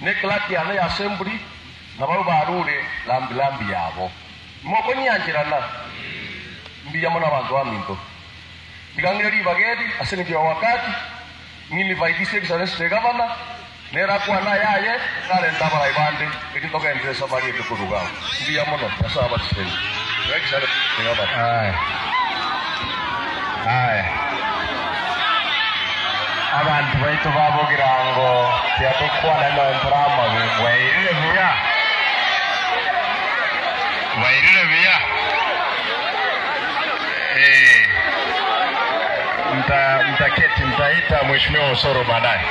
Na eclerk yane ya assembly nabarabwo barure rambi rambi yabo. Mokonyiancherana? Mbuya mono abanto baminto. Tiga ng'ire ribaga eri ase engencho ya wakati, ng'invite His Excellency the Governor, nere akwane ayaye, narente abarai bande, erio togenderere esafari yaito korwa iga agwo. Mbuya mono, Nyasae abasesenie. Your Excellency the Governor. Aye. Aye. Abanto baito ba Bogirango tiatokwana nonya ntore amabe. Bwairire buya? Bwairire buya? Ee. Mta, mtaketi, mtaita Mheshimiwa Osoro baadaye.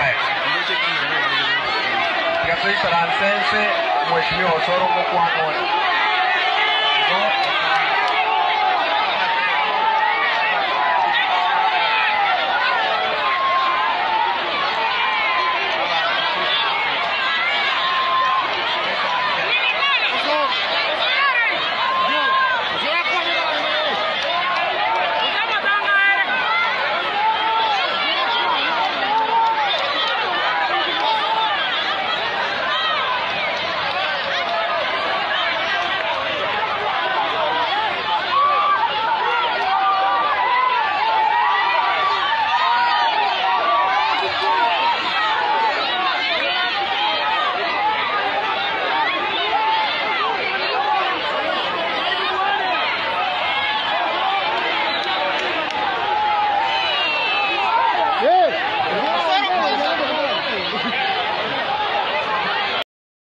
Aye. Tiga toikaranse nse, Mheshimiwa Osoro ngokwana ore. Igo.